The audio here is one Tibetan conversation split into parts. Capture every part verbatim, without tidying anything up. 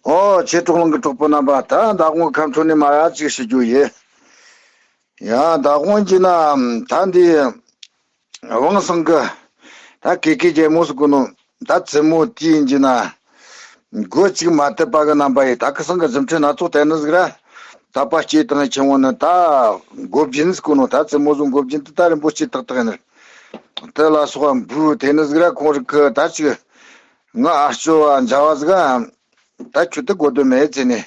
ཨོ། ཆོས་གྲོགས་ལང་གི་གྲོགས་པོ་རྣམ་པ། ད་མདང་དགོང་ཁ་འཕྲོ་ནས་མ་ར་ཅིག་ཞུ་རྒྱུ་ཡིན། ཡ། མདང་དགོང་གྱི་ན་ད་འདི་ཝང་སང་གི་ད་ཀེ་ཀེ་རྒྱལ་མོ་ཟེར་གོ་ནོ། ད་བཙུན་མོ་དེ་ཡིན་གྱི་ན་མགོ་གཅིག་མ་བཏབ་པ་གི་རྣམ་པ་ཡིན། ད་ཁི་སང་གི་རྫུ་འཕྲུལ་སྣ་ཚོགས་བསྟན་ནི་ཟིག་ར། དད་པ་སྐྱེས་དང་ཆེན་བོ་ནི་ད་མགོ་སྦྱིན་ཟེར་གོ་ནོ། ད་བཙུན་མོ་ཟོ་མགོ་སྦྱིན་དེ་ད་རིན་པོ་ཆེ་ཏག་ཏག་ཡིན་ནི། དེ་ལ་སོགས་པ་འབུལ་དེ་ནི་ཟིག་ར། ཁོང་རིགས་ཀྱི་ད་ཅིག་ང་ཨ་ཅོ་བ་མཇལ་བ་ཟིག་ཨ། ད་ཁྱོད་དུ་གོ་དོན་མེད་ཟེར་ནས་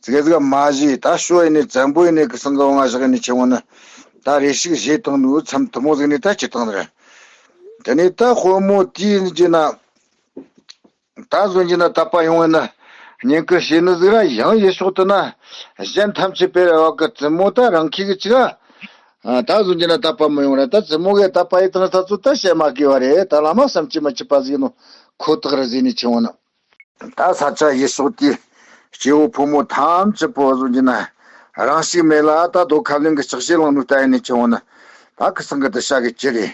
ཙི་གེ་ཟིག་མ་བཞེས། ད་ཞོ་ཡིན་ནས་བཙན་པོ་ཡིན་ནས་གི་སང་གི་བང་ང་བཞག་ནས་ཆེ་བོ་ནི་ད་རེ་ཞིག་བཞེས་བཏང་ནུ་མཚམས་དུ་མོ་ཟིག་ནས་ད་ཅི་བཏང་ནི་རེད། དེ་ནས་ད་དཔོན་མོ་དེ་ཡིན་གྱི་ན་ད་བཟོ་གྱི་ན་དད་པ་ཡོང་བ་ན་ཉིན་གི་བྱེད་ནི་ཟིག་ར། ཡང་ཡེ་ཕྱོགས་དུ་ན་གཞན་ཐམས་ཅད་པའི་ར་བ་གི་བཙུན་མོ་ད་རང་ཁྱི་གི་ཅི་ག་ད་བཟོ་གྱི་ན་དད་པ་མི་ཡོང་ར། ད་བཙུན་མོ་གི་དད་པ་ཡི་དང་ད་ཚོ་ད་བཤད་མ་དགོས་བ་རེད། ད་བླ་མ་བསམ་གྱིས་མི་ཁྱབ་པ་ཟིག་ནོ་ཁོ་ཐག་ར་ཟིག་ནས་ཆེ་བོ་ནི། ད་ས་ཆ་ཡེ་ཕྱོགས་དེ་སྐྱེ་བོ་ཕོ་མོ་ཐམས་ཅད་པོ་བཟོ་གྱི་ན་རང་ཞིག་མེད་ལ་ད་རྡོ་ཁ་ལིང་གི་ལྕགས་བྱེད་ལང་ནུ་ལྟ་ཡིན་ནས་ཆེ་བོ་ནི། ད་ཁི་སང་གི་དུ་བྱ་གི་ཅི་རེད།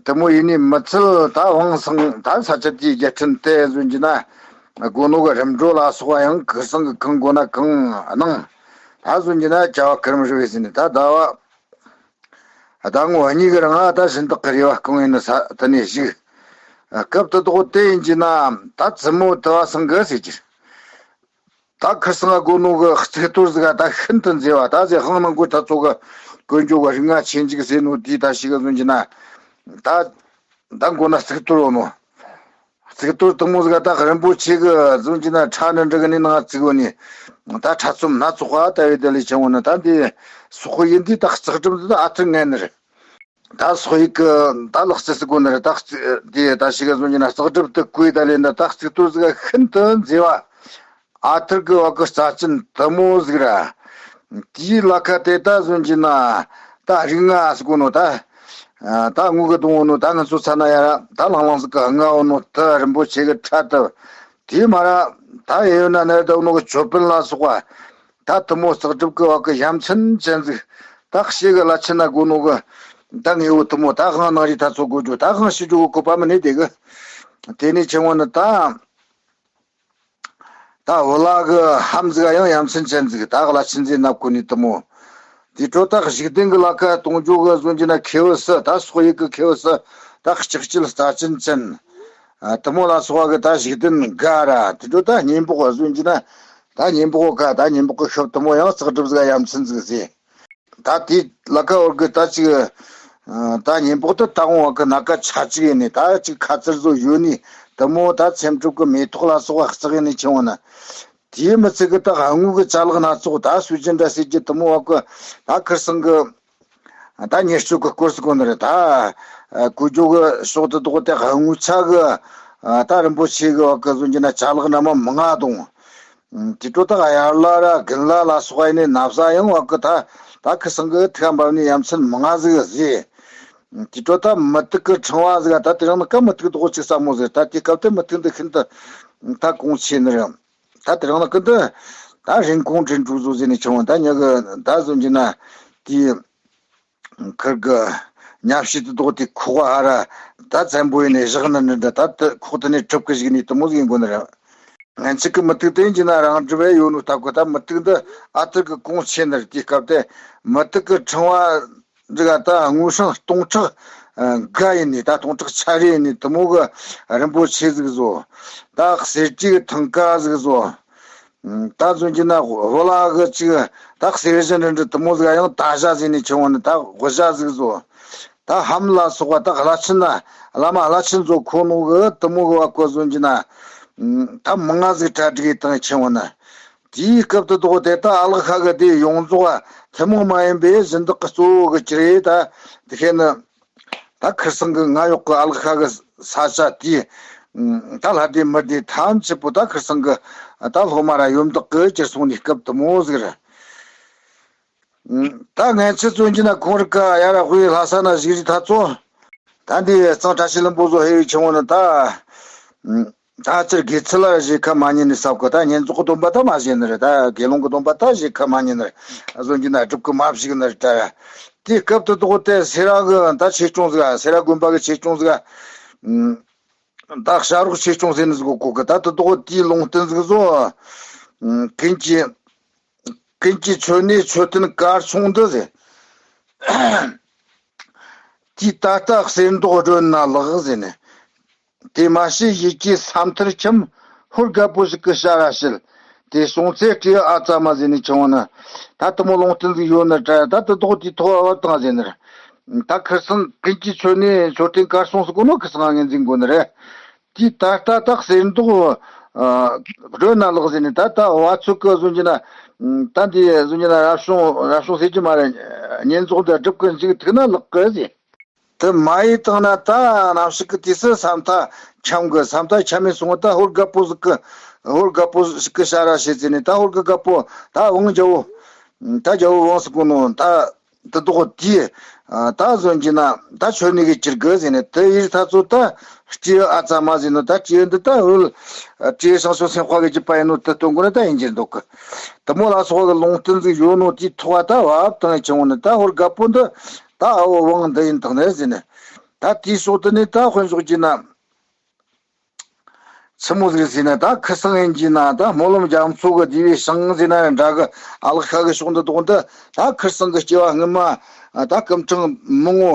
དུ་མོ་ཡིན་ནི་མི་ཚུལ་ད་ཝང་སང་ད་ས་ཆ་དེའི་རྒྱལ་ཕྲན་དེ་བཟོ་གྱི་ན་དགོ་ནོ་གི་རིམ་གྲོ་ལ་སོགས་པ་ཡང་ཁི་སང་གི་གང་དགོ་ན་གང་གནང་། ད་བཟོ་གྱི་ན་བྱ་བ་ཁུར་མི་རུ་བས་ཟིན་ནི་ད་ཟླ་བ། ཟླ་ངོ་གཉིས་ཀྱི་རིང་ང་ད་སྦྱིན་བདག་གི་རེ་བ་སྐོང་ཡིན་ནི་ས་དེ་ནས་བཞུགས། སྐབས་དེ་དོག་དེ་ཡིན་གྱི་ན་ད་བཙུན་མོ་དུ་བ་སང་གི་ཟེར་གྱི། ད་ཁི་སང་དགོ་ནོ་གི་གཙུག་ཏོར་ཟིག་ད་ཤིན་ཏུ་མཛེས་བ། ད་ཟེ་ཧང་ནང་གོ་ད་ཚོ་གི་དཀོན་མཆོག་གི་རིགས་ལྔ་ཆེན་འཇིག་ཟེར་ནོ་དེ་ད་ཞིག་གི་བཟོ་གྱི་ན་ད་ད་མགོ་ན་གཙུག་ཏོར་ཡོད་ནོ། གཙུག་ཏོར་དུ་མོ་ཟིག་ད་རིན་པོ་ཆེ་གི་བཟོ་གྱི་ན་ཁྲ་ནི་འདྲི་གི་ནི་ནང་བཙུགས་ཡོད་ནི། ད་ཁྲ་ཚོམ་སྣ་ཚོགས་པ་ལྟ་བུའི་དེ་ལས་ཆེན་བོ་ནི་ད་འདི་སོག་ཡིན་དུས་ད་གཙུག་སྒྲུབ་འདི་ད་ཨ་ཐུར་ངན་ནི་རེད། ད་སོག་ཡིག་གི་ད་ལག་རྩལ་སི་གོ་ནི་རེད། ད་རྩེ་དེ་ད་ཞིག་ག་བཟོ་གྱི་ན་གཙུག་སྒྲུབ་དུ་བཀོད་ད་ལས་འདི་ད་གཙུག་ཏོར་ཟིག་ཤིན་ཏུ་མཛེས་བ། ཨ་ཐུར་གི་བ་གི་རྩ་ཅན་དུ་མོ་ཟིག་ར། དེའི་ལ་ཁ་དེ་ད་བཟོ་གྱི་ན་ད་རིགས་ལྔ་ཟེར་གོ་ནོ་ད། ད་དངུལ་གི་སྡོང་བོ་ནོ་ད་ང་ཚོ་ཚ་ན་ཡ་ར་ད་ལང་ལང་ཟིག་གི་ལྔ་བོ་ནོ་ད་རིན་པོ་ཆེ་གི་ཁྲ་ད། དེ་མ་ར་ད་ཡེ་ཡོད་ན་ནར་ད་ནོ་གི་ཅོད་པན་ལ་སོགས་པ། ད་དུ་མོ་གཙུག་སྒྲུབ་གི་བ་གི་ཡ་མཚན་ཅན་ཟིག་ད་ཤེ་གི་ལ་ཆེ་ན་དགོ་ནོ་གི་ད་ངེ་བོ་དུ་མོ་ད་ཧང་ནང་རི་ད་ཚོ་དགོ་རྒྱུ་ད་ཧང་ཤི་རྒྱུ་གི་གོ་པ་མི་ནི་དེ་གི། དེ་ནས་ཆེན་བོ་ནི་ད། ད་བུ་ལ་གི་ཧམ་ཟིག་ཡང་ཡ་མཚན་ཅན་ཟིག་ད་ག་ལ་ཆིན་ཟིག་ནབ་གོ་ནི་དུ་མོ། དེ་འཕྲོ་ད་གཞུག་ལྡན་གི་ལ་ཁ་གཏོང་རྒྱུ་གི་བཟོ་གྱི་ན་ཁེ་བུ་སི་ད་སོག་ཡིག་གི་ཁེ་བུ་སི་ད་ལྕགས་ཀྱི་རྩ་ཅན་ཅན། དུ་མོ་ལ་སོགས་པ་གི་ད་གཞུག་ལྡན་ག་ར་དེ་འཕྲོ་ད་སྙན་པོ་བཟོ་གྱི་ན་ད་སྙན་པོ་ག་ད་སྙན་པོ་གི་ཤོབ་དུ་མོ་ཡང་གཙུག་སྒྲུབ་ཟིག་ཡ་མཚན་ཟིག་ཟེ། ད་དེ་ལ་ཀ་བར་གི་ད་ཅིག་ད་ཉིན་པོག་ཏུ་ད་འོང་བ་གི་ན་ཀ་ཆ་གཅིག་ཡིན་ནི་ད་ཅིག་ཁ་ཚིར་བཟོ་ཡོད་ནི་དུ་མོ་ད་ཚེམ་དྲུབ་གི་མེ་ཏོག་ལ་སོགས་པ་བརྩེགས་ཡིན་ནི་ཆེ་བ་ན། དེའི་མི་ཚེ་གི་ད་དངུལ་གི་ཅ་ལག་སྣ་ཚོགས་ད་སུ་ཅི་འདྲ་ཟེར་གྱི་དུ་མོ་བ་གི་ད་ཁིར་སང་གི་ད་ཉེར་སྤྱོད་གི་སྐོར་སུ་གོ་ནི་རེད། ད་གོ་རྒྱུ་གི་ཕྱོགས་དུ་དོག་དེ་དངུལ་ཆ་གི་ད་རིན་པོ་ཆེ་གི་བ་གི་བཟོ་གྱི་ན་ཅ་ལག་སྣ་མ་མང་ང་དང་། དེ་འཕྲོ་ད་ག་ཡར་ལ་ར་དགུན་ལ་ལ་སོགས་ཡིན་ནི་ན་བཟའ་ཡང་བ་གི་ད་ད་ཁི་སང་གི་ཐིག་འབབ་ནི་ཡ་མཚན་མང་ང་ཟིག་ཟེ། དེ་འཕྲོ་ད་མུ་ཏིག་གི་ཕྲེང་བ་ཟིག་ད་དེ་རིང་ནི་ཀ་མུ་ཏིག་དོག་ཅིག་ཟབ་མོ་ཟིག་ད་དེ་སྐབས་དེ་མུ་ཏིག་འདི་ཤིན་ཏུ་ད་གོང་ཆེ་ནི་རེད། ད་དེ་རིང་ནི་ཀི་འདི་ད་རིན་གོང་དྲིན་དྲུག་བཟོ་ཟེར་ནི་ཆུང་བ་ད་ཉི་གི་ད་བཟོ་གྱི་ན་དེ། ཁིར་གི་ཉ་བཤིས་དུ་དོག་དེ་ཁོག་ཨ་ར་ད་བཙན་པོ་ཡིན་ནས་བཞག་ནི་ནི་འདྲ་ད་དུ་ཁོག་དེ་ནས་གྲུབ་གི་ཞིག་ནི་དུ་མོ་ཟིག་ཡིན་དགོ་ནི་རེད། ང་ཚིག་གི་མུ་ཏིག་དེ་ཡིན་གྱི་ན་རང་གྲུབ་ཡ་ཡོད་ནོ་ད་གོ་ད་མུ་ཏིག་འདི་ཨ་ཐུར་གི་གོང་ཆེ་ནི་རེད། དེའི་སྐབས་དེ་མུ་ཏིག་གི་ཕྲེང་བ་འདི་ག་ད་དངུལ་སྲང་སྟོང་ཕྲག་འགའ་ཡིན་ནི་ད་སྟོང་ཕྲག་ཆ་རེ་ཡིན་ནི་དུ་མོ་གི་རིན་པོ་ཆེ་ཟིག་བཟོ། ད་གསེར་གྱི་ཐང་ཀ་ཟིག་བཟོ། ད་བཟོ་གྱི་ན་ཧོ་ལ་གི་ཅིག་ད་གསེར་བཞི་འདྲ་འདྲ་དུ་མོ་ཟིག་ཡང་ད་བཞག་ཟིག་ནི་ཆུང་བ་ནི་ད་དགུ་བཞག་ཟིག་བཟོ། ད་ཧམ་ལ་སོགས་པ་ད་བླ་ཆེན་ན་བླ་མ་བླ་ཆེན་ཚོ་ཁོ་ནོ་གི་དུ་མོ་གི་བ་གོ་བཟོ་གྱི་ན་ད་མང་ང་ཟིག་གྲ་སྒྲིག་ཡི་དང་ཆུང་བ་ནི། དེའི་སྐབས་དུ་དོག་དེ་ད་ཨ་ལག་ཤ་གི་དེ་ཡོངས་རྫོགས་ཐུན་མོང་མ་ཡིན་པའི་སྦྱིན་བདག་གི་གཙོ་བོ་གི་ཅི་རེད་ད་དེ་ཤེས་ནི། ད་ཁིར་སང་གི་ང་ཡོག་གི་ཨ་ལག་ཤ་གི་ས་ཆ་དེ། ད་ལྷ་སྡེ་མི་སྡེ་ཐམས་ཅད་པོ་ད་ཁིར་སང་གི་ད་སློབ་མ་ར་ཡོམ་བདག་གི་ཅིར་སོང་ནས་སྐབས་དུ་མོ་ཟིག་ར། ད་ངན་ཆུ་བཙོན་གྱི་ན་ཁོང་རི་ཀ་ཡ་ར་དབུས་ལྷ་ས་ན་བཞུགས་རི་ཐ་ཚོ། ད་འདི་གཙང་བཀྲ་ཤིས་ལྷུན་པོ་བཟོ་ཧེ་བའི་ཆུང་བོ་ནི་ད། ད་ཅིར་དགེ་ཚུལ་ལ་རེ་ཞིག་ཁ་མ་ཉན་ནི་ས་གོ་ད་ཉན་རྫོགས་སྡོམ་པ་ད་མ་བཞེས་ནི་རེད། ད་དགེ་སློང་གི་སྡོམ་པ་ད་ཞིག་ཁ་མ་ཉན་ནི་རེད། བཟོ་གྱི་ན་སྒྲུབ་ཀི་མ་བཞུགས་ནི་རེད་ད། དེའི་སྐབས་དུ་དོག་དེ་སེ་ར་གི་ད་ཆེ་ཆུང་ཟིག་སེ་ར་དགོན་པ་གི་ཆེ་ཆུང་ཟིག་ད་བྱ་རོག་ཆོས་སྐྱོང་ཟེར་ནི་ཟིག་གོ་གི། ད་དེ་དག་དེའི་ལུང་བསྟན་ཟིག་བཟོ། ཀུན་གྱི་ཀུན་གྱི་མཆོད་གནས་མཆོད་རྟེན་གར་སོང་འདི་ཟེར། དེའི་ད་ལྟ་གསེར་མདོག་སྒྲོན་ན་ལགས་ཟེར་ནས། དེ་མ་ཤེས་ཡིད་ཀྱི་ས་མཐར་འཁྱམས། ཧོར་རྒད་པོ་ཞིག་གི་ཞལ་ར་བྱེད། དེ་སོང་ཚེ་སྤྲེའུ་ཨ་ཙ་མ་ཟེར་ནས་ཆུང་བ་ན། ད་དེ་མོ་ལུང་བསྟན་ཟིག་ཡོད་ནི་དྲ། ད་དེ་དག་དེའི་ཐོག་བབ་བཏང་ཟེར་ནི་རེད། ད་ཁིར་སང་ཀུན་གྱི་མཆོད་གནས་མཆོད་རྟེན་གར་སོང་ཟེར་གོ་ནོ་ཁིར་སང་ངོས་འཛིན་དགོས་ནི་རེད། དེའི་ད་ལྟ་ད་གསེར་མདོག་སྒྲོན་ན་ལགས་ཟེར་ནས། ད་ལྟ་བ་ཚོད་ཀི་བཟོ་རྒྱུ་ན། ད་འདི་བཟོ་རྒྱུ་ན་རབ་བྱུང་རབ་བྱུང་ཟེར་གྱི་མ་རེད། བསྙེན་རྫོགས་འདི་སྒྲུབ་ཀི་འཇུག་ཐུག་ན་ལགས་ཀི་ཟེར། དེ་མ་ཡིན་བཏང་ན་ད་ནམ་ཞིག་གི་དུས་སུ་ས་མཐའ་འཁྱམ་གི། ས་མཐའ་འཁྱམ་མེད་སོང་བ་ད་ཧོར་རྒད་པོ་ཟིག་གི། ཧོར་རྒད་པོ་ཞིག་གི་ཞལ་ར་བྱེད་ཟེར་ནས། ད་ཧོར་གི་རྒད་པོ་ད་དབང་རྒྱལ་བོ། ད་རྒྱལ་བོ་དབང་ཟེར་གོ་ནོ་ད། དེ་དག་དེ་ད་བཟོ་རྒྱུ་ན་ད་མཆོད་གནས་གི་གྱུར་གི་ཟེར་ནས། དེ་ཡིར་ད་ཚོ་ད་སྤྲེའུ་ཨ་ཙ་མ་ཟེར་ནོ། ད་སྤྲེའུ་འདི་ད་འོལ་སྤྲེའུ་སང་ཞོ་སེམས་དཔའ་གི་རྒྱུད་པ་ཡིན་ནོ་དེ་སྟོན་གོ་ནི་ད་ཡིན་གྱི་འདུག་གི། དེ་མོ་ལ་སོགས་གི་ལུང་བསྟན་ཟིག་ཡོད་ནོ་དེའི་ཐོག་ད་བབ་བཏང་ཆུང་བ་ནི། ད་ཧོར་རྒད་པོ་འདི་ད་ཨ་བོ་དབང་འདི་ཡིན་དང་ནི་ཟེར་ནས། ད་དེའི་ཕྱོགས་དེ་ནས་ད་དཔོན་ཕྱོགས་ཀྱི་ན། ཆི་མོ་ཟིག་ཟེར་ན། ད་ཁི་སང་ཡིན་གྱི་ན་ད་སྨོན་ལམ་རྒྱ་མཚོ་གི་བསྡུས་པའི་ཞིང་ཟེར་ན་འདྲ་གི། ཨ་ལག་ཤ་གི་ཕྱོགས་འདི་དག་འདི་ད་ཁིར་སང་གི་སྐྱེ་བ་སྔོན་མ་ད་སྐུ་ཕྲེང་མང་བོ་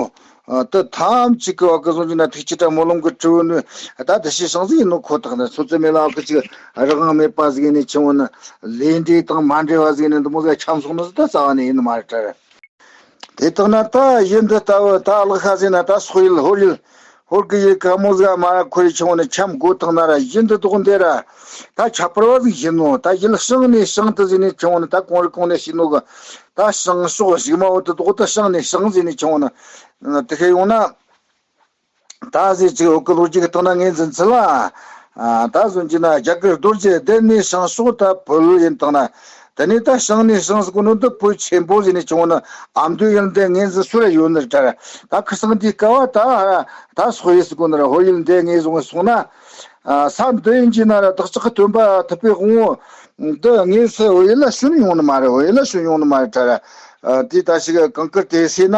དེ་ཐམས་ཅད་ཀྱི་བ་གི་བཟོ་རྒྱུ་ན་ཐུགས་ཀྱི་དྲ་སྨོན་ལམ་གི་སྤྲུལ་ནི། ད་དེ་ཤེས་ཞིང་ཟིག་ཡིན་ནོ་ཁོ་ཐག་ནི། སོ་ཚོད་མེད་ལ་ཨ་ཁུ་ཅིག་རང་དབང་མེད་པ་ཟིག་ཡིན་ནི་ཆུང་བ་ནི། ལས་འབྲས་དང་མ་འབྲེལ་བ་ཟིག་ཡིན་ནི། འདི་མོ་ཟིག་འཁྱམ་སོང་ནི་ཟིག་ད་རྩ་བ་ནས་ཡིན་ནི་མ་རེད་དྲ། དེ་དག་ན་ད་ཡུལ་འདི་ལྟ་བུ་ད་ལག་ཤ་ཟེར་ན་ད་སོག་ཡུལ་ཧོར་ཡུལ། ཧོར་གི་ཡུལ་ག་མོ་ཟིག་མ་ར་ཁོ་རེ་ཆུང་ནས་འཁྱམ་དགོས་དང་ན་ར། ཡུལ་འདི་དག་འདི་ར་ད་ཁྱད་པར་བ་ཟིག་ཡིན་ནོ། ད་ཡུལ་བྱང་ནས་བྱང་དུ་ཟེར་ནས་ཆུང་ནས། ད་གོང་རི་གོང་ནས་ཤི་ནོ་གི་ད་བྱང་ཕྱོགས་གཞུག་མ་འོ་དེ་དག་ད་བྱང་ནས་བྱང་ཟེར་ནས་ཆུང་ནས། དེ་ཁ་ཡོང་ན། ད་ཟེར་ཅིག་འོག་གི་ལོ་རྒྱུས་ཀྱི་སྟེང་ན་ངོས་འཛིན་ཚུལ་ལ། ཨ། ད་བཟོ་རྒྱུ་ན་རྒྱ་གར་རྡོ་རྗེ་གདན་ནས་བྱང་ཕྱོགས་ད་བོད་ཡིན་བཏང་ན། དེ་ནས་ད་བྱང་ནས་བྱང་ཟེར་གོ་ནོ་འདི་བོད་ཆེན་པོ་ཟེར་ནས་ཆུང་ནི། ཨ་མདོའི་ཡུལ་འདི་ངོས་འཛིན་སུ་ར་ཡོད་ནི་རེད་དྲ། ད་ཁིར་སང་འདི་སྐབས་བ་ད་ཧ་ར་ད་སོག་ཡུལ་ཟེར་གོ་ནི་ར་ཧོར་ཡུལ་འདི་ངོས་བཟུང་སོང་ན། ཨ། ས་འདི་ཡིན་གྱི་ན་ར་བདག་ཅག་གི་སྟོན་པ་ཐུབ་པའི་དབང་པོ་འདི་དངོས་སུ་ཧོར་ཡུལ་ལ་བྱོན་ཡོང་ནི་མ་རེད། ཧོར་ཡུལ་ལ་བྱོན་ཡོང་ནི་མ་རེད་དྲ་ར། ཨ། དེ་ད་ཞིག་གང་དཀར་དེ་ཟེར་ན།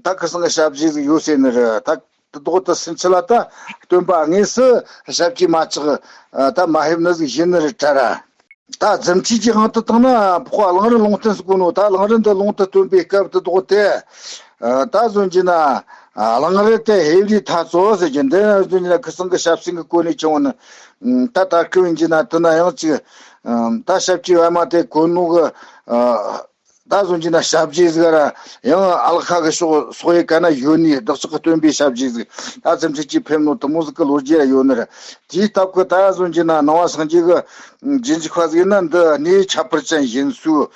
ད་ཁིར་སང་གི་ཞབས་རྗེས་ཟིག་ཡོད་ཟེར་ནི་རེད། ད་དེ་དག་ད་སུན་ཆི་ལ་ད་སྟོན་པ་དངོས་སུ་ཞབས་ཀྱིས་མ་ཆགས་ད་མ་ཕེབས་ནི་ཟིག་ཡིན་ནི་རེད་དྲ་ར། ད་རྫུ་འཕྲུལ་གྱི་དབང་དུ་བཏང་ན་འཕགས་པ་གླང་རི་ལུང་བསྟན་ཟེར་གོ་ནོ། ད་གླང་རི་འདི་ལུང་དུ་སྟོན་པའི་སྐབས་དེ་དག་དེ། ད་བཟོ་རྒྱུ་ན་གླང་རི་དེ་ཧེ་རི་ཐ་ཚོ་ཟེར་གྱི་འདི་ན་བཟོ་རྒྱུ་ན་ཁིར་སང་གི་ཞབས་སེང་གི་གོ་ནས་ཆུང་ནི། ད་ད་སྐབས་ཡིན་གྱི་ན་དེ་ན་ཡང་ཅིག་ད་ཞབས་ཀྱི་པད་མ་དེ་གོ་ནོ་གི། ད་བཟོ་རྒྱུ་ན་ཞབས་རྗེས་ཟིག་ར་ཡང་ཨ་ལག་ཤ་གི་ཕྱོགས་སོག་ཡུལ་ག་ན་ཡོད་ནི། བདག་ཅག་གི་སྟོན་པའི་ཞབས་རྗེས་ཟིག་ད་རྫུ་འཕྲུལ་གྱིས་ཕེབས་ནོ་དེ་མོ་ཟིག་གི་ལོ་རྒྱུས་ར་ཡོད་ནི་རེད། དེའི་སྟབས་ཀྱིས་ད་བཟོ་རྒྱུ་ན་ནང་པ་སངས་རྒྱས་ཀྱི་རྗེས་འཇུག་པ་ཟིག་ཡིན་ན་འདི་གནས་ཁྱད་པར་ཅན་ཡིན་སྲོལ།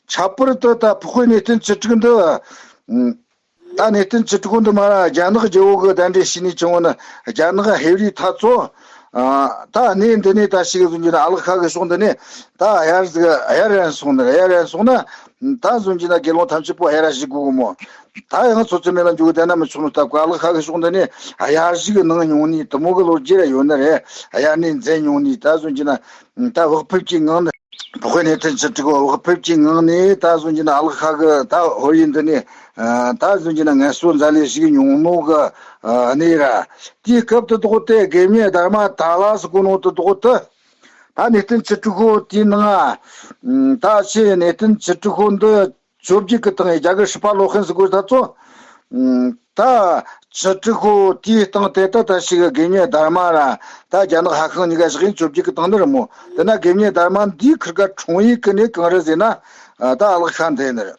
ཁྱད་པར་དུ་ད་འཕགས་པའི་གནས་བརྟན་བཅུ་དྲུག་འདི། ད་གནས་བརྟན་བཅུ་དྲུག་འདི་མ་ར་རྒྱ་ནག་རྒྱལ་པོ་གི་གདན་འདྲེན་བྱས་ནས་བྱུང་བ་ནི། རྒྱ་ནག་ཧེ་རི་ཐ་ཚོ། ཨ། ད་གནས་འདི་ནས་ད་ཞིག་བཟོ་རྒྱུ་ན་ཨ་ལག་ཤ་གི་ཕྱོགས་འདི་ནས་ད་གཡར་ཟིག་གཡར་རན་སོང་ནི། གཡར་རན་སོང་ན་ད་བཟོ་རྒྱུ་ན་དགེ་སློང་ཐམས་ཅད་པོ་གཡར་ར་བཞུགས་དགོས་གི་མོ། ད་ཡང་སོ་ཚོད་མེད་ལ་འཇུག་བསྡད་ན་མི་ཆོག་ནོ་སྟབས་ཀྱིས་ཨ་ལག་ཤ་གི་ཕྱོགས་འདི་ནས་གཡར་བཞུགས་གི་གནང་མྱོང་ནི། དེ་མོ་གི་ལོ་རྒྱུས་ར་ཡོད་ནི་རེད། གཡར་ནས་མཛད་མྱོང་ནི། ད་བཟོ་རྒྱུ་ན་ད་བག་ཕེབས་ཀྱི་ངང་ནས། འཕགས་པའི་གནས་བརྟན་བཅུ་དྲུག་གི་བག་ཕེབས་ཀྱི་ངང་ནས་ད་བཟོ་རྒྱུ་ན་ཨ་ལག་ཤ་གི་ད་ཧོར་ཡུལ་འདི་ནས། ཨ། ད་བཟོ་རྒྱུ་ན་ངལ་གསོ་མཛད་ལས་ཞིག་མྱོང་ནོ་གི། ཨ། གནས་ར། དེའི་སྐབས་དེ་དག་དེ་དགེ་བསྙེན་སྡར་མ་ཏཱ་ལ་ཟེར་གོ་ནོ་དེ་དག་དེ། ད་གནས་བརྟན་བཅུ་དྲུག་གི་དེའི་ནང་། ཨ། ད་ཕྱིས་གནས་བརྟན་བཅུ་དྲུག་འདི་བཅོ་བརྒྱད་ཀྱི་སྟེང་ནས་རྒྱ་གར་ཧྲི་པ་ལོ་ཧན་ཟེར་གོ་ད་ཚོ། ཨ། ད་བཅུ་དྲུག་དེའི་སྟེང་དེ་ད་ད་ཞིག་དགེ་བསྙེན་སྡར་མ་ར། ད་རྒྱ་ནག་ཧྭ་ཤང་གཉིས་ཀ་བཞག་ཡིན་བཅོ་བརྒྱད་ཀྱི་སྟེང་ནི་རེད་མོ། དེ་ན་དགེ་བསྙེན་སྡར་མ་འདིའི་ཁིར་ཀ་འཁྲུངས་ཡུལ་གི་གནས་གང་རེད་ཟེར་ན། ཨ། ད་ཨ་ལག་ཤ་འདི་ནི་རེད།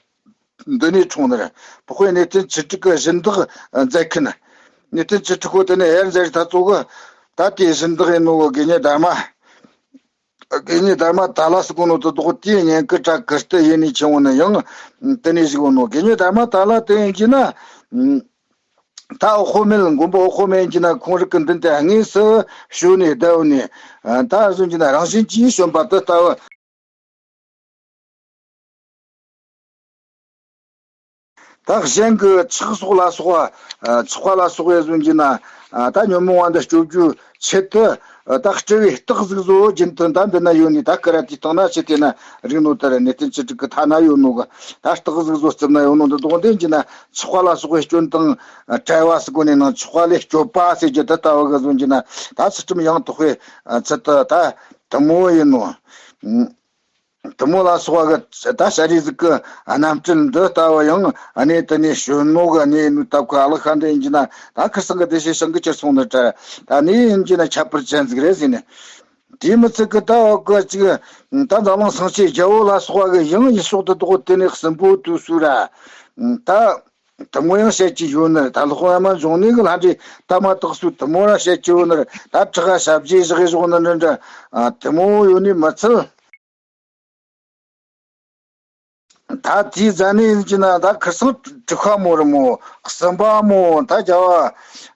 འདི་ནས་འཁྲུངས་ནི་རེད། འཕགས་པའི་གནས་བརྟན་བཅུ་དྲུག་གི་སྦྱིན་བདག་མཛད་མཁན། གནས་བརྟན་བཅུ་དྲུག་གི་དེ་ནས་དབྱར་མཛད་རིགས་ད་ཚོ་གི། ད་དེའི་སྦྱིན་བདག་ཡིན་ནོ་གི་དགེ་བསྙེན་སྡར་མ། དགེ་བསྙེན་སྡར་མ་ཏཱ་ལ་ཟེར་གོ་ནོ་དེ་དག་དེའི་བསྙེན་བཀུར་གྲ་གུར་དུ་ཡེ་ནས་བྱུང་བ་ནི་ཡང་དེ་ནས་ཞིག་ཡོད་ནོ། དགེ་བསྙེན་སྡར་མ་ཏཱ་ལ་དེ་ཡིན་གྱི་ན། ད་འོག་ཁོ་མེད། མགོན་པོ་འོག་ཁོ་མེད་ཡིན་གྱི་ན་ཁོང་རིགས་ཀྱི་མདུན་དེ་དངོས་སུ་བྱོན་ནས་བསྡད་ནས། ད་བཟོ་རྒྱུ་ན་རང་བཞིན་གྱིས་བྱོན་པ་དེ་ལྟ་བུ། ད་གཞན་གྱི་ཆགས་སོགས་ལ་སོགས་པ། ཆགས་པ་ལ་སོགས་པའི་བཟོ་རྒྱུ་ན། ད་ཉོན་མོངས་པ་འདི་སྐྱོབ་རྒྱུའི་ཆེད་དུ། ད་སྤྲུལ་བའི་རྟགས་ཟིག་བཟོ་རྒྱུན་དུ་ད་འདི་ན་ཡོད་ནི། ད་ཀ་ར་ཏི་སྟེང་ན་ཕྱི་དེ་ན་རིག་ནོ་ལྟར་གནས་བརྟན་བཅུ་དྲུག་གི་ཐ་ན་ཡོད་ནོ་གི། ད་རྟགས་ཟིག་བཟོ་རྩིབ་ན་ཡོད་ནོ་འདི་དོག་འདི་ཡིན་གྱི་ན། ཚོགས་པ་ལ་སོགས་པའི་སྐྱོན་དང་བྲལ་བ་ཟེར་གོ་ནས་ནང་ཚོགས་པ་ལས་སྐྱོབ་པ་ཟེར་རྒྱུ་དེ་ལྟ་བུ་གི་བཟོ་རྒྱུ་ན། ད་ཚུལ་ཁྲིམས་ཡང་དག་པའི་ཚུལ་དུ་ད་དེ་མོ་ཡིན་ནོ། དེ་མོ་ལ་སོགས་པ་གི་ད་ཤ་རིགས་ཟིག་གི་རྣམ་སྤྲུལ་འདི་ལྟ་བུ་ཡང་གནས་དེ་ནས་བྱོན་ནོ་གི། གནས་ནུས་སྟབས་ཀྱི་ཨ་ལགས་ཤ་འདི་ཡིན་གྱི་ན། ད་ཁིར་སང་གི་བདེ་གཤེགས་ཞིང་གི་གྱུར་སོང་ནི་འདྲ། ད་ནི་ཡིན་གྱི་ན་ཁྱད་པར་ཅན་ཟིག་རེད་ཟེར་ནས། དེའི་མི་ཚད་ཀྱི་ད་བ་གི་ཅིག་ད་འཛམ་གླིང་སངས་རྒྱས་རྒྱལ་པོ་ལ་སོགས་པ་གི་ཡང་ཡུལ་ཕྱོགས་དེ་དག་དེ་ནས་སྲིན་པོ་དུ་སུ་ར། ད་དེ་མོ་ཡང་བཤད་ཀྱི་ཡོད་ནི། ད་ལྷག་པར་མ་འབྱུང་གནས་ཀྱི་ལྷ་འདྲེ་ད་མ་དག་སུ་དེ་མོ་ར་བཤད་ཀྱི་ཡོད་ནི། ད་བྲག་ག་ཞབས་རྗེས་བཞག་གི་བཞག་ནི་འདྲ་འདྲ་དེ་མོ་ཡོད་ནི་མི་ཚད། ད་དེའི་རྗེས་ནས་ཡིན་གྱི་ན། ད་ཁིར་སང་དྲུག་པ་མོ་རེད་མོ། གསུམ་པ་མོ། ད་རྒྱལ་བ་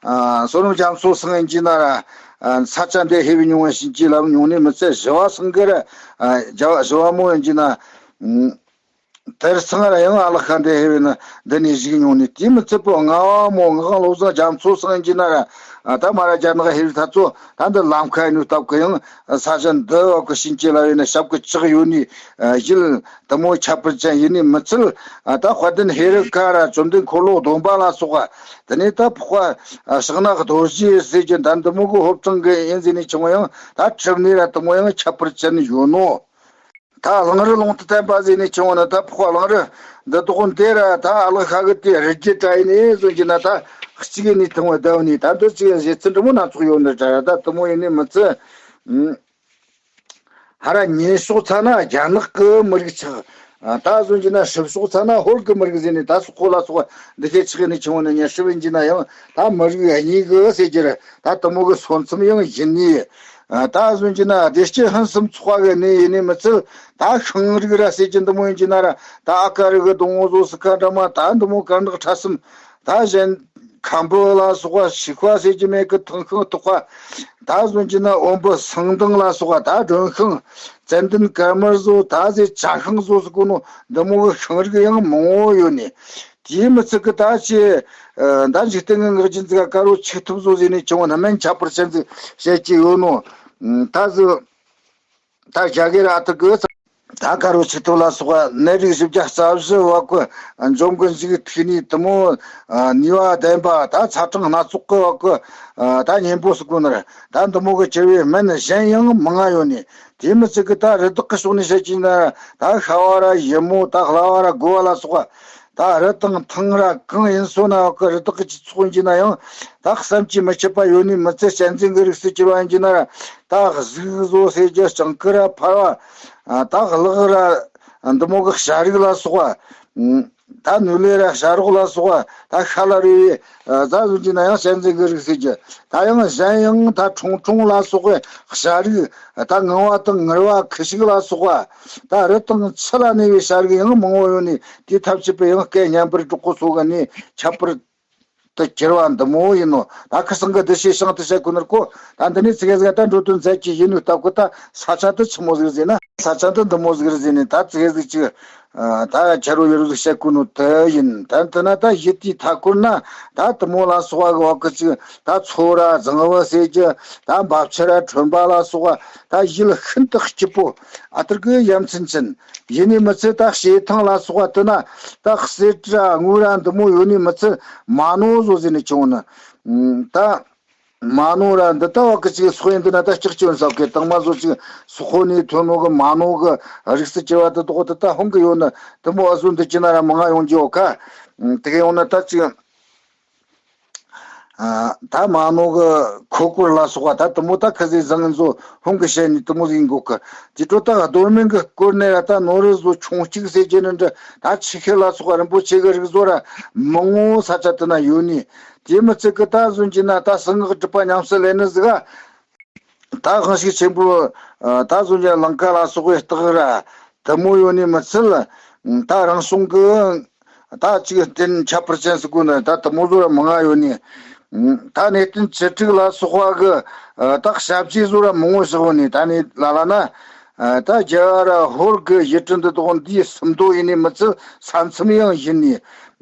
ཨ་བསོད་ནམས་རྒྱ་མཚོ་སང་ཡིན་གྱི་ན་ར། ཨ་ས་ཆ་འདི་ཧེ་བའི་མྱོང་བ་བྱིན་གྱིས་བརླབས་མྱོང་ནི་མི་ཚད། བཞི་བ་སང་གི་ར། ཨ་རྒྱལ་བ་བཞི་བ་མོ་ཡིན་གྱི་ན། ཨ་དེར་སང་ར་ཡང་ཨ་ལགས་ཤ་འདི་ཧེ་བའི་ན་འདི་ནས་བཞུགས་མྱོང་ནི། དེའི་མི་ཚད་པོ་ལྔ་བ་མོ། ངག་དབང་བློ་བཟང་རྒྱ་མཚོ་སང་ཡིན་གྱི་ན་ར། ཨ་ད་མ་ར་རྒྱ་ནག་ཧེ་བའི་ཐ་ཚོ། ད་འདི་ལམ་ཁ་ཡིན་ནོ་སྟབས་ཀྱི་ཡང་ས་ཆ་འདི་བ་གི་བྱིན་གྱིས་བརླབས་ཡོད་ནི། ཞབས་ཀྱི་ལྕགས་ཡོད་ནི་ཡུལ་དེ་མོ་ཁྱད་པར་ཅན་ཡིན་ནི་མི་ཚད། ཨ་ད་དཔལ་ལྡན་ཧེ་རུ་ཀ་ར་བཅོམ་ལྡན་འཁོར་ལོ་སྡོམ་པ་ལ་སོགས་པ། དེ་ནས་ད་འཕགས་པ་ཕྱག་ན་རྡོ་རྗེ་ཟེར་རྒྱུ་ད་འདི་མོ་གི་ཕོ་བྲང་གི་ཡིན་ཟེར་ནས་ཆུང་ཡང་ད་གྲུབ་ནས་ར་དེ་མོ་ཡང་ཁྱད་པར་ཅན་ཡོད་ནོ། ད་གླང་རི་ལུང་དུ་བསྟན་པ་ཟེར་ནས་ཆུང་ན། ད་འཕགས་པ་གླང་རི་འདི་དག་འདི་ར་ད་ཨ་ལགས་ཤ་གི་དེ་རི་རྒྱུད་གྲྭ་ཡིན་ནས་ཟེར་གྱི་ན། ད་གཅིག་ནས་དང་བ་ཟླ་བ་ནས་ད་འདི་གཅིག་བཞེད་ཚུལ་འདྲ་མོ་སྣ་ཚོགས་ཡོད་ནི་འདྲ། ད་དེ་མོ་ཡིན་ནི་མི་ཚད། ཧ་ར་ཉེ་ཕྱོགས་ཚ་ན་རྒྱ་ནག་གི་མི་རིགས་ཆགས། ད་ཟེར་གྱི་ན་ཧྲིལ་ཕྱོགས་ཚ་ན་ཧོར་གི་མི་རིགས་ཟེར་ནས། ད་སོག་པོ་ལ་སོགས་པ་འདི་ཁའི་ཆགས་ནས་ཆུང་ན་ཉེ་ཧྲིལ་ཡིན་གྱི་ན་ཡང་ད་མི་རིགས་གཉིས་གི་ཟེར་རྒྱུ་ར། ད་དེ་མོ་གི་སོ་མཚམས་ཡང་ཡིན་ནི། ད་ཟེར་གྱི་ན་བདེ་སྐྱིད་ཕུན་སུམ་ཚོགས་པ་གི་གནས་ཡིན་ནི་མི་ཚད། ད་ཤིང་རིགས་ར་ཟེར་གྱི་འདི་མོ་ཡིན་གྱི་ན་ར། ད་ཨ་ཀ་རི་གི་སྡོང་བོ་ཟོ་སི་ཁ་འདྲ་མ། ད་འདི་མོ་དཀར་ནག་ཁྲ་གསུམ། ད་གཞན་ཁམ་བུ་ལ་སོགས་པ་ཤིག་པ་ཟེར་གྱི་མེད་གི་ཐང་ཤིང་ཐོག་པ། ད་ཟེར་གྱི་ན་འོམ་བུ་སང་ལྡང་ལ་སོགས་པ། ད་སྒྲོན་ཤིང་ཙན་དན་དཀར་དམར་ཟོ། ད་ཟེར་བྱ་ཤིང་ཟོ་ཟེར་གོ་ནོ་འདི་མོ་གི་ཤིང་རིགས་ཡང་མང་བོ་ཡོད་ནི། དེའི་མི་ཚད་གི་ད་ཅི། ཨ་ད་འཇིག་རྟེན་གི་ངག་རྒྱུན་ཟིག་ག་དཀར་པོ་ཆིག་ཐུབ་ཟོ་ཟེར་ནས་ཆུང་བ་ན་མན་ཁྱད་པར་ཅན་ཟིག་བཤད་ཀྱི་ཡོད་ནོ། ཨ་ད་ཟིག་ད་རྒྱ་གར་ཨ་ཐུར་གི་ད་དཀར་པོ་ཆིག་ཐུབ་ལ་སོགས་པ་ནད་རིགས་བཞི་བརྒྱ་རྩ་བཞི་བ་གི་འཇོམས་གི་འཇུག་ཐུག་ནི་དེ་མོ། ཨ་ནུས་པ་ལྡན་པ། ད་ཚ་གྲང་སྣ་ཚོགས་གི་བ་གི་ཨ་ད་གཉེན་པོ་ཟེར་གོ་ནི་ར། ད་འདི་མོ་གི་གྱུར་པའི་སྨན་གཞན་ཡང་མང་ང་ཡོད་ནི། དེ་མི་ཚད་གི་ད་རི་དྭགས་ཀྱི་ཕྱོགས་ནས་བཤད་ཀྱི་ན། ད་ཤ་བ་ར་ཡུ་མོ། ད་ལྷ་བ་ར་རྒོ་བ་ལ་སོགས་པ། ད་རི་དང་ཐང་ར་གང་ཡིན་སོ་ན་གི་རི་དྭགས་ཀྱི་སྤྱི་ཚོགས་ཡིན་གྱི་ན་ཡང་། ད་བསམ་གྱིས་མི་ཁྱབ་པ་ཡོད་ནི་མི་ཚད། གཅན་གཟན་གི་རིགས་སུ་གྱུར་པ་ཡིན་གྱི་ན་ར། ད་གཟིག་བཟོ་ཟེར་རྒྱུ་སྤྱང་ཀི་ར་འཕར་བ། ད་གླག་ར་འདི་མོ་གི་བྱ་རིགས་ལ་སོགས་པ། ད་ནུ་ལེ་ར་བྱ་རོག་ལ་སོགས་པ། ད་ཤ་ལ་རུལ་བའི་ཨ་ཟ་ཟུག་གྱི་ན་ཡང་གཅན་གཟན་གྱི་རིགས་ཟེར་གྱི། ད་ཡང་གཞན་ཡང་ད་ཁྲུང་ཁྲུང་ལ་སོགས་པའི་བྱ་རིགས། ད་ངང་བ་དང་ངར་བ་ཁུ་བྱུག་ལ་སོགས་པ། ད་རི་དང་ཆུ་ལ་གནས་པའི་བྱ་རིགས་ཡང་མང་བོ་ཡོད་ནི། དེ་ཐམས་ཅད་པོ་ཡང་སྐད་སྙན་པར་སྒྲོག་གོ་སོགས་ག་ནས་ཁྱད་པར་དུ་གྱུར་པ་འདི་མོ་ཡིན་ནོ། ད་ཁ་སང་གི་འདི་ཞེས་བྱང་དུ་བཤད་གོ་ནོར་གོ། ད་འདི་ནས་ཚིག་ཟིག་ད་འགྲོ་དོན་མཛད་ཀྱི་ཡིན་ནོ་སྟབས་གི། ད་ས་ཆ་འདི་ཆི་མོ་ཟིག་ཟེར་ན། ས་ཆ་འདི་འདི་མོ་ཟིག་རེད་ཟེར་ནས། ད་ཚིག་ཟིག་ཅིག་ཨ་ད་ཆ་རོ་ཡོ་རོ་ཟིག་བཤད་གོ་ནོ་དེ་ཡིན། ད་འདི་ན་ད་གཞི་དེའི་མཐའ་སྐོར་ན་ད་དེ་མོ་ལ་སོགས་པ་གི་བ་གི་ཅིག་ད་མཚོ་ར་རྫིང་བུ་ཟེར་གྱི། ད་འབབ་ཆུ་ར་ཁྲོན་པ་ལ་སོགས་པ། ད་ཡུལ་ཤིན་ཏུ་སྐྱིད་པོ་ཨ་ཐུར་གི་ཡ་མཚན་ཅན། ཡིན་ནི་མི་ཚད་ད་བྱེ་ཐང་ལ་སོགས་པ་དེ་ན་ད་གསེར་ར་དངུལ་ར་འདི་མོ་ཡོད་ནི་མི་ཚད། མ་ནོ་ཟོ་ཟེར་ནས་ཆུང་ནི། ད་མ་ནོ་ར་འདི་ལྟ་བ་གི་ཅིག་སོགས་ཡིན། འདི་ན་ད་ལྕགས་ཀྱོན་ཟབ་གི་དང་མ་ཟོ་ཅིག་སོག་པོ་ནས་ཐོན་ནོ་གི་མ་ནོ་གི་རིགས་སུ་གྱུར་པ་དེ་དག་དེ་ད་ཧོང་གི་ཡོད་ནི། དེ་མོ་ཨ་ཟོ་འདི་ཅི་ན་ར་མང་ང་ཡོང་རྒྱུ་ཡོད་ཁ། དེ་ག་ཡོང་ན་ད་ཅིག་ཨ་ད་མ་ནོ་གི་ཁོ་སྐོར་ལ་སོགས་པ། ད་དེ་མོ་ད་ཁ་ཟས་བཟང་ངན་ཚོ་ཧོང་གི་བཤད་ནི་དེ་མོ་ཟིག་ཡིན་གོ་གི། དེ་འཕྲོ་ད་རྡོར་སྨན་གི་སྐོར་ནས་ར་ད་ནོར་རི་ཟོ་ཆུང་གཅིག་ཟེར་གྱི་ནི་འདྲ། ད་ཆུ་ཤེལ་ལ་སོགས་པ་རིན་པོ་ཆེ་གི་རིགས་ཟོ་ར་མང་ངོ་ས་ཆ་དེ་ན་ཡོད་ནི། དེ་མི་ཚད་གི་ད་ཟོ་གྱི་ན་ད་གསང་སྔགས་སྒྲུབ་པ་ཉམས་སུ་ལེན་ནི་ཟིག་ག། ད་དབང་ཕྱུག་ཆེན་པོ་ཨ་ད་ཟོ་གྱི་ན་ལང་ཀ་ལ་སོགས་པའི་རྟགས་ར་དེ་མོ་ཡོད་ནི་མི་ཚད། ད་རང་བྱུང་གི་ད་ཅིག་རྟེན་ཁྱད་པར་ཅན་ཟེར་གོ་ནི་ད་དེ་མོ་ཟོ་ར་མང་ང་ཡོད་ནི། ད་གནས་བརྟན་བཅུ་དྲུག་ལ་སོགས་པ་གི་ད་ཞབས་རྗེས་ཟོ་ར་མང་ངོ་བཞག་ནི། ད་ནི་ལ་ལ་ན་ད་རྒྱལ་བ་ར་ཧོར་གི་ཡུལ་གྲུ་འདི་དག་འདིའི་སུམ་མདོ་ཡིན་ནི་མི་ཚད། ས་མཚམས་ཡང་ཡིན་ནི།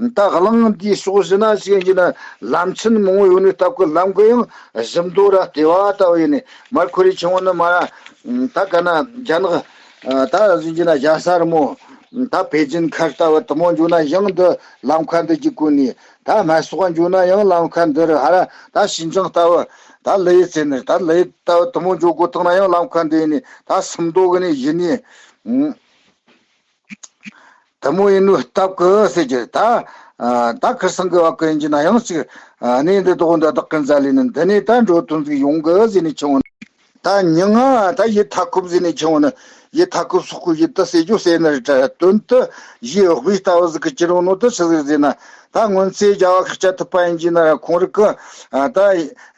ད་གླིང་འདིའི་ཕྱོགས་བཞི་ན་ཞིག་ཡིན་གྱི་ན་ལམ་ཆེན་མང་བོ་ཡོད་ནི་སྟབས་ཀྱིས་ལམ་གྱི་ཡང་གཞི་མདོ་ར་ལྟེ་བ་ལྟ་བུ་ཡིན་ནི་མར་ཁོ་རེ་ཆུང་བོ་ནི་མ་ར་ད་ག་ན་རྒྱ་ནག་ད་ཟིན་གྱི་ན་རྒྱ་ས་རི་མོ་ད་པེ་ཅིན་མཁར་ལྟ་བུ་དུ་མོ་འཇུ་ན་ཡང་འདི་ལམ་ཁ་འདི་གི་གོ་ནི་ད་མ་སོགས་འཇུ་ན་ཡང་ལམ་ཁ་འདི་རུ་ཧ་ར་ད་ཞིན་ཅང་ལྟ་བུ་ད་ལི་ཡི་ཚེ་ནི་ད་ལི་ཡི་ལྟ་བུ་དུ་མོ་འཇུ་དགོ་ཐང་ན་ཡང་ལམ་ཁ་འདི་ཡིན་ནི་ད་སུམ་མདོ་གི་ནི་ཡིན་ནི། དུ་མོ་ཡིན་ནོ་སྟབས་ཀྱིས་ཟེར་གྱི་ད། ད་ཁིར་སང་གི་བ་ཀི་ཡིན་གྱི་ན་ཡང་ཅིག་གནས་འདི་དོག་འདི་བདག་གི་མཛའ་ལས་ནི་འདི་ནས་ད་འགྲོ་དོན་ཟིག་ཡོང་གི་ཟེར་ནས་ཆུང་བོ་ནི། ད་མྱི་ང་ད་ཡི་ཐ་ཁུབ་ཟེར་ནས་ཆུང་བོ་ནི། ཡི་ཐ་ཁུབ་སོག་ཁུ་ཡི་ད་ཟེར་རྒྱུ་ཟེར་ནི་རེད་དྲ་དོན་དུ་ཡི་དབུས་ལྟ་བུ་ཟིག་གི་ཅི་རུང་ནོ་དུ་ཆི་ཟིག་ཟེར་ན། ད་སྔོན་ཚེ་རྒྱལ་བ་ཤཱཀྱ་ཐུབ་པ་ཡིན་གྱི་ན་ར་ཁོང་རིག་གི་ད་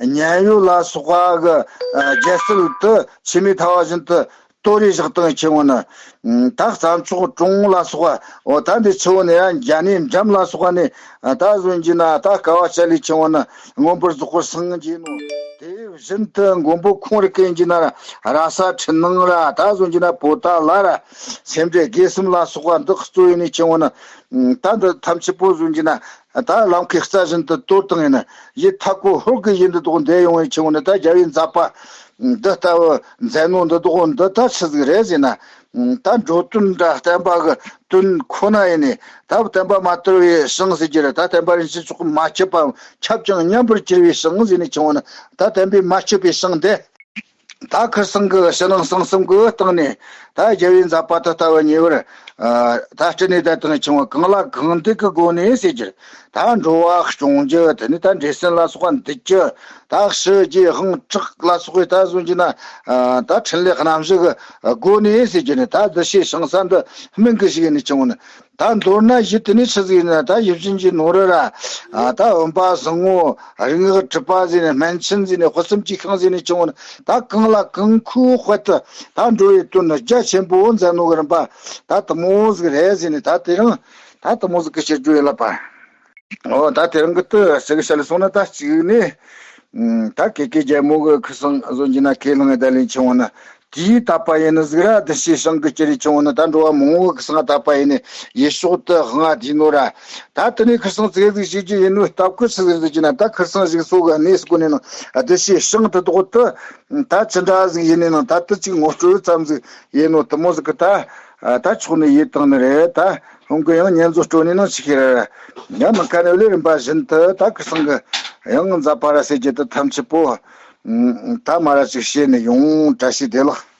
མཉན་ཡོད་ལ་སོགས་པ་གི་རྒྱལ་སྲིད་དུ་ཆི་མེད་ཐ་བ་བཞིན་དུ། ལྟོ་རེ་བཞག་དང་ཆེ་བོ་ནི། ད་རྩྭ་མཆོག་གྲོང་ལ་སོགས་པ། འོ་ད་འདི་ཆེ་བོ་ནི་ཡང་རྒྱ་ནི་འཇམ་ལ་སོགས་པ་ནི། ད་བཟོ་རྒྱུ་ན་ད་དཀའ་བ་སྤྱད་ལས་ཆེ་བོ་ནི་མངོན་པར་རྫོགས་པར་སངས་རྒྱས་ནོ། དེ་བཞིན་དུ་མགོན་པོ་ཁོང་རི་ཀེ་ཡིན་གྱི་ན་ར་ས་ཁྲི་ནང་ར་ད་བཟོ་རྒྱུ་ན་པོ་ཏ་ལ་ར་སེམས་འདྲེ་དགེ་གསུམ་ལ་སོགས་པ་འདི་གཙོ་ཡིན་ནི་ཆེ་བོ་ནི། ད་འདི་ཐམས་ཅད་པོ་བཟོ་རྒྱུ་ན། ད་ལམ་ཁའི་རྩ་བཞིན་དུ་གཏོར་བཏང་ཡིན་ན། ཡི་ཐ་ཁོ་ཧོར་གི་ཡི་འདི་དོག་འདས་ཡོང་བའི་ཆེ་བོ་ནི་ད་རྒྱལ་བའི་མཛད་པ་འདི་ལྟ་བུ་མཛད་ནོ་འདི་དོག་འདི་ད་ཆི་ཟིག་རེད་ཟེར་ན། ད་འགྲོ་དོན་འདྲ་བསྟན་པ་གི་དོན་ཁོ་ན་ཡིན་ནི་ད་བསྟན་པ་མ་དར་བའི་ཞིང་ཟེར་གྱི་རེད། ད་བསྟན་པ་རིན་ཆེན་མཆོག་གི་མ་ཁྱབ་པའམ་ཁྱབ་ཀྱང་ཉམས་པར་གྱུར་བའི་ཞིང་ཟེར་ནི་ཆེ་བོ་ནི་ད་བསྟན་པའི་མ་ཁྱབ་པའི་ཞིང་འདི། ད་ཁིར་སང་གི་ཕྱི་ནང་གསང་གསུམ་གི་སྟེང་ནས་ད་རྒྱལ་བའི་མཛད་པ་དེ་ལྟ་བུ་ཉེ་བར་ད་སྤྲིན་ནས་ད་དང་ཆུང་བ་གང་ལ་གང་འདུལ་གི་སྒོ་ནས་ཟེར་རྒྱུ། ད་འགྲོ་བ་སྐྱོང་རྒྱུ་དེ་ནི་ད་འདྲེ་སྲིན་ལ་སོགས་པ་འདུལ་རྒྱུ། ད་ཕྱི་རྒྱལ་དབང་དྲག་ལ་སོགས་པའི་ད་བཟོ་རྒྱུ་ན་ད་འཕྲིན་ལས་རྣམ་བཞི་གི་སྒོ་ནས་ཟེར་རྒྱུ་ནི་ད་འདི་ཞེས་ཞིང་ས་འདི་སྨན་གི་ཞིག་ཡིན་ནི་ཆུང་བ་ནི། ད་མདོར་ན་ཡིད་དེ་ནི་ཆི་ཟིག་ཡིན་ན་ད་ཡིད་བཞིན་གྱི་ནོར་བུ་ར། ད་འོན་པ་བཟང་ངོ་རིག་སྔགས་གྲུབ་པ་ཟེར་ནས་སྨན་ཆེན་ཟེར་ནས་དཔག་བསམ་གྱི་ཤིང་ཟེར་ནས་ཆུང་བ་ནི་ད་གང་ལ་གང་མཁོའི་དཔལ་དུ་ད་འགྲོ་བའི་དོན་ནི་རྒྱ་ཆེན་པོ་མཛད་ནོ་གི་རིམ་པ་ད་དུ་མོ་ཟིག་རེད་ཟེར་ནས་ད་དེ་རིང་ད་དུ་མོ་ཟིག་གི་ཕྱིར་བརྗོད་ཡིན་ལ་པ། འོ་ད་དེ་རིང་གི་དུ་ཟེར་གི་ཤ་ལ་སོང་ན་ད་གཅིག་ནི། ད་ཀེ་ཀེ་རྒྱལ་མོ་གི་ཁུ་སང་བཟོ་རྒྱུ་ན་ཁས་བླངས་ད་ལན་ཆུང་བ་ནི། དེའི་དད་པ་ཡིན་ནི་ཟིག་ར་བདུད་བཞིའི་ཞིང་གི་སྐྱེ་རིགས་ཆུང་བོ་ནི་ད་འགྲོ་བ་མང་བོ་གི་སང་དད་པ་ཡིན་ནི་ཡེ་ཤོག་ཏུ་དབང་ང་དེའི་ནོ་ར། ད་དེ་ནས་ཁིར་སང་ཙིག་ཟིག་བྱེད་རྒྱུ་ཡིན་ནོ་སྟབས་ཀི་ཆི་ཟིག་ཟིག་གྱི་ན་ད་ཁིར་སང་ཞིག་སོ་གི་གནས་སུ་གོ་ནས་ནང་བདུད་བཞིའི་ཞིང་དུ་དོག་ཏུ་ད་ཅི་འདྲ་ཟིག་ཡིན་ནི་ནང་ད་དུ་ཅིག་ངོ་སྤྲོད་ཙམ་ཟིག་ཡིན་ནོ་དུ་མོ་ཟིག་གི་ད་ད་ཆོག་ནི་ཡིད་བཏང་ནི་རེད། ད་ཧོང་གི་ཡང་ཉན་བཟོ་སྤྲོད་ནི་ནང་ཆི་ཁེ་ར་ཡང་མི་ཁ་ནས་ལས་རིམ་པ་བཞིན་དུ་ད་ཁིར་སང་གི་ཡང་མཛད་པ་ར་ཟེར་རྒྱུ་དུ་ཐམས་ཅད་པོ་ད་མ་ར་ཅིག་བཤད་ནི་ཡོང་བཀྲ་ཤིས་བདེ་ལེགས།